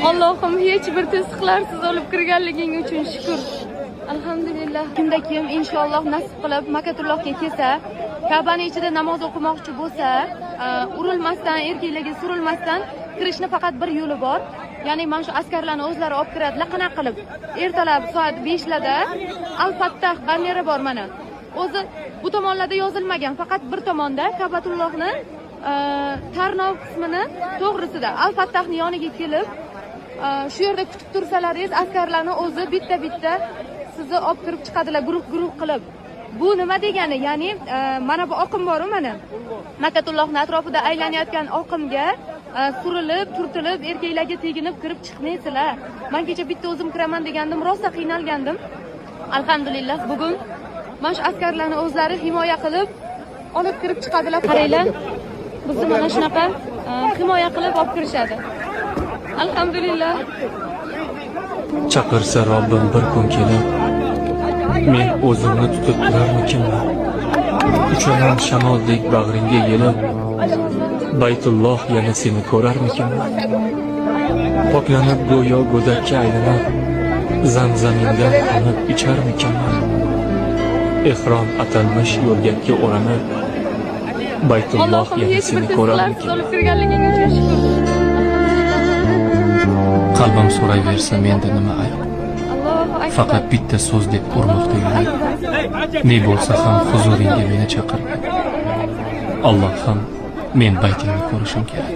Allohim, hech bir to'siqlarsiz olib kirganliging uchun shukr. Alhamdulillah. Kimda kim inshaalloh nasib qilib Makatullohga kelsa, Ka'bani ichida namoz o'qimoqchi bo'lsa, urilmasdan, erkaklarga surilmasdan kirishni faqat bir yo'li bor. Ya'ni mana shu askarlarni o'zlari olib kiradilar. Qanaqa qilib? Ertalab soat 5 larda Al-Fattah banneri bor mana. O'zi bu tomonlarda yozilmagan, faqat bir tomonda Ka'batullohni tarnov qismini to'g'risida Al-Fattahni yoniga kelib, shu yerda kutib tursalaringiz, askarlarni o'zi bitta-bitta sizni olib kirib chiqadilar, guruh-guruh qilib. Bu nima degani? Ya'ni mana bu oqim bor-u mana. Makatullohni atrofida aylanayotgan oqimga surilib, turtilib, erkaklarga teginib kirib chiqmaysizlar. Men kecha bitta o'zim kiraman degandim, rosa qiynalgandim. Alhamdulillah, bugun mana shu askarlarni o'zlari himoya qilib olib kirib chiqadilar. Qaranglar, bizni mana shunaqa himoya qilib olib kirishadi. Alhamdulillah. Chaqirsa Robbim bir kun kelib, men o'zimni tutib turarmikinman? Uchaman shamoldek bag'ringga yelib, Baytulloh yana seni ko'rarmikinman? Poklanib go'yo go'dakka aylanib, zamzamindan qonib icharmikinman? Ehrom atalmish yo'rgakka o'ranib, Baytulloh Allohim, yana hech bir seni to'siqlarsiz ko'rarmikinman? olib kirganliging uchun shukr. Qalbim so'rayversa menda nima ayb? Allohu akbar. Faqat bitta so'z deb urmoqda yurak. Ne bo'lsa ham huzuringga meni chaqirgin. Allohim, men baytingni ko'rishim kerak.